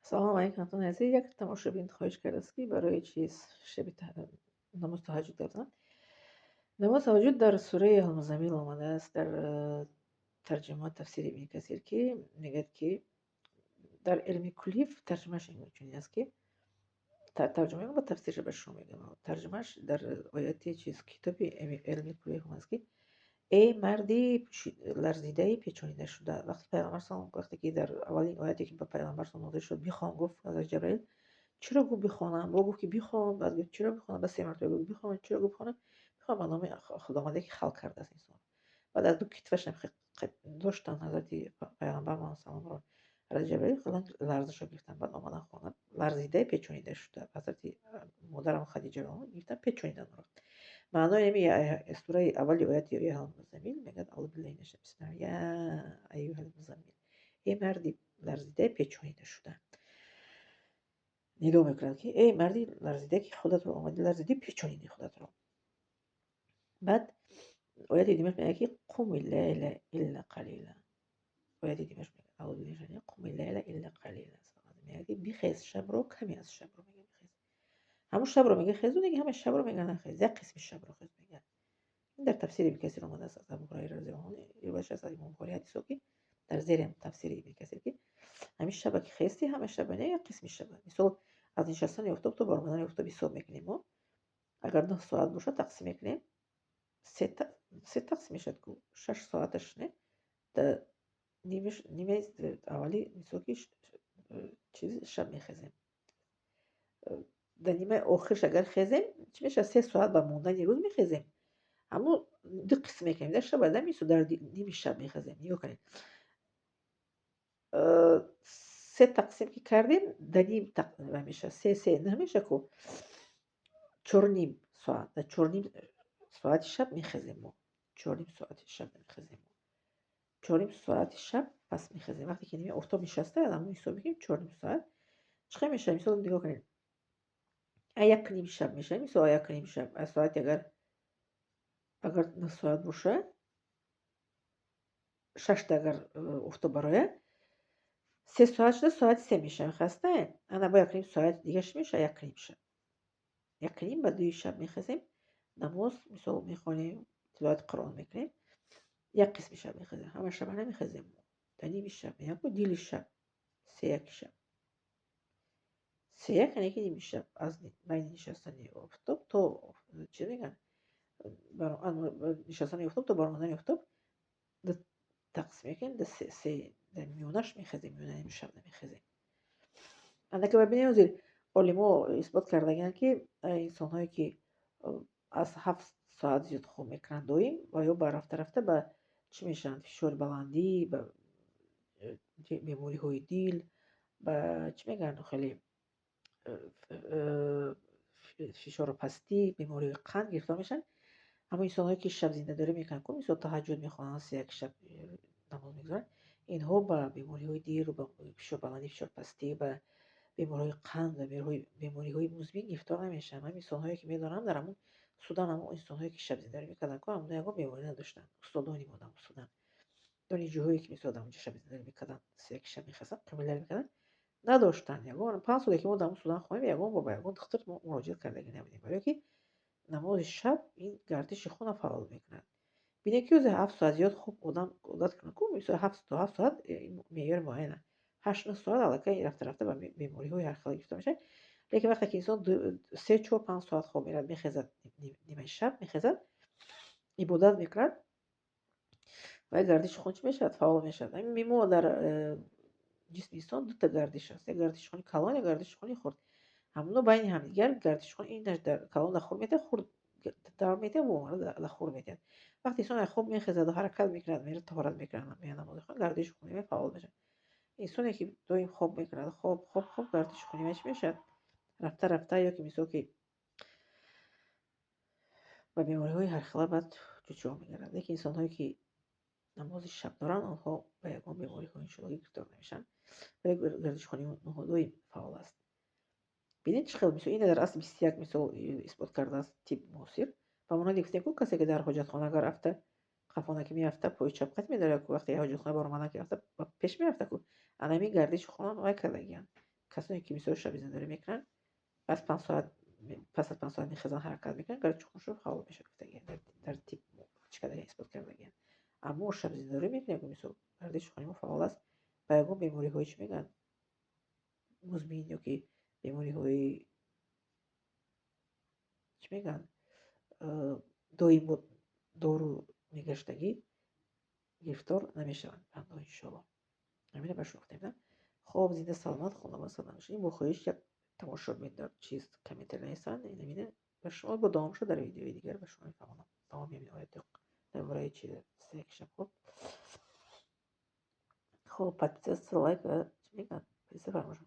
Салом алейкум, ҳамтони азиз. Як тамошобин хоҳиш кардааст, ки барои чиз шаби намоз таҳаҷҷуд гап. Намоз таҳаҷҷуд дар сураи Алмузаммил омадааст, дар тарҷума, тафсири Ибни Касир, ки мегӯяд, ки дар илми куллӣ тарҷумааш чунин аст, ки тарҷума ба тафсирша ба шумо мегӯям. Тарҷумааш дар ояти чиз китоби илми куллӣ омадааст, ки эй марди ларзидаи печонидашуда. Вақте Пайғамбар салом, вақте ки дар аввалин ояте, ки ба Пайғамбар салом нозил шуд, бихон, гуфт ҳазрати Ҷабраил: чиро? Гуфт: бихонам. Бо гуфт, ки бихон. Баъд гуфт: чиро бихонам? Ба се мартаба гуфт: бихон. Чиро? Гуфт: бихонам. Бихон ба номи Худованде, ки халқ кардааст инсонро. Баъд аз ду китфашам доштанд ҳазрати Пайғамбар саломро, ҳазрати Ҷабраил ларзашро гирифтанд. Баъд омадан хона, ларзидаи печонида шуда, ҳазрати модарам Хадиҷаро гирифтанд, печониданд ӯро. Маънои ҳами сураи аввали ояти Музаммил мегӯяд: аузу биллаҳи минаш, я айюҳал музаммил, эй марди ларзидаи печонида шуда. Нидо мекунад, ки эй марди ларзида, ки худатро омадӣ ларзидӣ, печонидӣ худатро. Баъд ояти димаш мегӯяд, ки қуми лайла илла қалила. Ояти димаш мегӯяд: аузу биллаҳи, қуми лайла илла қалила, мегӯяд, ки бихез шабро, каме аз шабро мегӯяд бихез. Ҳамун шабро мега хезу неги ҳама шабро мега нахез, як қисми шабро хез, мегӯяд. Ин дар тафсири Ибни Касир омадааст, аз Абу Ҳурайра разияллоҳу анҳу ривоят шудааст, аз Имом Бухорӣ ҳадисо, ки дар зери тафсири Ибни Касир, ки ҳамин шаба ки хести, ҳама шаба не, як қисми шаба. Мисол, аз нишастани офтоб то баромадани офтоб ҳисоб мекунем мо. Агар 9 соат бошад, тақсим мекунем, се тақсим мешавад ку, 6 соаташ не, нимаи аввали, мисол, ки чизи шаб мехезем. Дар нимаи охирш агар хезем, чӣ мешавад? 3 соат ба мондани рӯз мехезем. Аммо ду қисм мекунем дар шаба, мисол, дар ними шаб мехезем. Нигоҳ кунед, се тақсим ки кардем, да ним мешавад. Се се нӯҳ мешавад ку, 4,5 соат. Дар 4,5 соати шаб мехезем мо, 4,5 соати шаб мехезем мо, 4,5 соати шаб пас мехезем. Вақте ки нимаи офтоб нишаста, ҳамон ҳисоб мекунем, 4,5 соат чӣ қадр мешавад? Мисол, нигоҳ кунед, 1:30 шаб мешавад. Мисол, 1:30 шаб аз соати агар 9 соат бошад, 6-та агар офтоб барояд, 3 соат шуда, соати 3 мешавад. Хаста ана бо 1,5 соат дига чӣ мешавад? 1:30 шаб, 1:30 ба 2 шаб мехезем, намоз, мисол, мехонем, тиловати Қуръон мекунем. Як қисми шаб мехезем, ҳама шаба намехезем. Дар ними шаб, яку дили шаб, 3:1 шаб, 3:1, яъне ки ними шаб, аз байни нишастани офтоб то, чӣ мегӯянд, нишастани офтоб то баромадани офтоб тақсим мекунем, се, дар миёнаш мехезем, миёнаи ними шаб намехезем. Андаке бибинем, ҳозир олимо исбот кардагианд, ки инсонҳое, ки аз 7 соат зиёд хоб мекунанд доим, ва ё ба рафта рафта ба чӣ мешаванд? Фишори баландӣ, ба бемориҳои дил, ба, чӣ мегӯянд, хеле фишору пастӣ, бемориҳои қанд гирифтор мешаванд. Ҳамон инсонҳое, ки шабзиндадорӣ мекунанд ку, мисол, таҳаҷҷуд мехонанд, 3:1 шаб намоз мегузоранд, инҳо ба бемориҳои дилу ба фишорбаландӣ, фишорпастӣ, ба бемориҳои қанд ва бемориҳои музмин гирифтор намешаванд. Ман инсонҳое, ки медонам, дар ҳамон Судан, ҳамон инсонҳое, ки шабзиндарӣ мекарданд ку, ҳамонҳо ягон беморӣ надоштанд. Устодони мо дар Судан, донишҷӯҳое, ки, мисол, дар онҷо шабзиндарӣ мекарданд, 3:1 шаб мехестанд, қимилдарӣ мекарданд, надоштанд ягон. 5 соле, ки мо дар Судан хонем, ягон бор ба ягон духтур мо муроҷиат кардагӣ набудем, барое ки намози шаб ин гардиши хунро фаъол мекунад. Бинед, ки ӯзи 7 соат зиёд хоб одам одат кунад ку, мисол, то 7 соат меъёри муайяна, 8-9 соат аллакай рафта рафта ба бемориҳои ҳархела гирифтор мешавад. Лекин вақте ки инсон 3, 4, 5 соат хоб меравад, мехезад, нимаи шаб мехезад, ибодат мекунад, ва гардиши хун чӣ мешавад? Фаъол мешавад. Мо дар ҷисми инсон дута гардиш аст: як гардиши хуни калон, як гардиши хуни хурд. Ҳамоно байни ҳамдигар гардиши хун инаш дар калон дар хурд метиҳад, хурд дар метиҳад, дар хурд метиҳад. Вақте инсон аз хоб мехезаду ҳаракат мекунад, мерад, таҳорат мекунад, намоз мехонад, гардиши хуни фаъол мешавад. Инсоне, ки доим хоб мекунад, хоб, хоб, хоб, гардиши хуни чӣ мешавад? Рафта рафта ё ки, мисол, ки ба бемориҳои ҳархела баъд дучор мегардад. Лекин инсонҳое, ки намози шаб доранд, онҳо ба ягон бемориҳо, иншоалло, гирифтор намешаванд, вале гардиши хуни онҳо доим фаъол аст. Бинед, чӣ хел, мисол, ина дар асри 21, мисол, исбот кардааст тиб муосир. Ба монанди гуфтем ку, касе, ки дар ҳоҷатхона агар рафта, қафона ки мерафта, пои чап қат медорад ку, вақте ҳоҷатхона баромадан ки рафта, пеш мерафта ку, анами гардиши хунон вай кардагианд. Касоне, ки мисол шабзиндадорӣ мекунанд, пас 5 соат, пас аз 5 соат мехезанд, ҳаракат мекунанд, гардиши хуншон фаъол мешавад, гуфтагиан, дар тиб чӣ кардагиан, исбот кардагиан. Аммо шабзиндадорӣ мекунем, мисол, гардиши хуни мо фаъол аст, ба ягон бемориҳои, чӣ мегӯянд, музмин ё ки бемориҳои, чӣ мегӯянд, доим дору мегаштагӣ гирифтор намешаванд бандаҳо, иншоалло. Ҳамина ба шумо гуфтем, на? Хоб, зинда, саломат, хонавода саломат бошед. Бо хоҳиш, як тамошобин дар чиз комментарий нависанд. Инамина ба шумо бо давом шуд, дар видеои дигар ба шумо мефаҳмонам давоми ҳамин ояти дар бораи чи сеяк шаб. Хоб, подписаться, лайк ва, чӣ мегӯянд, фаромӯш.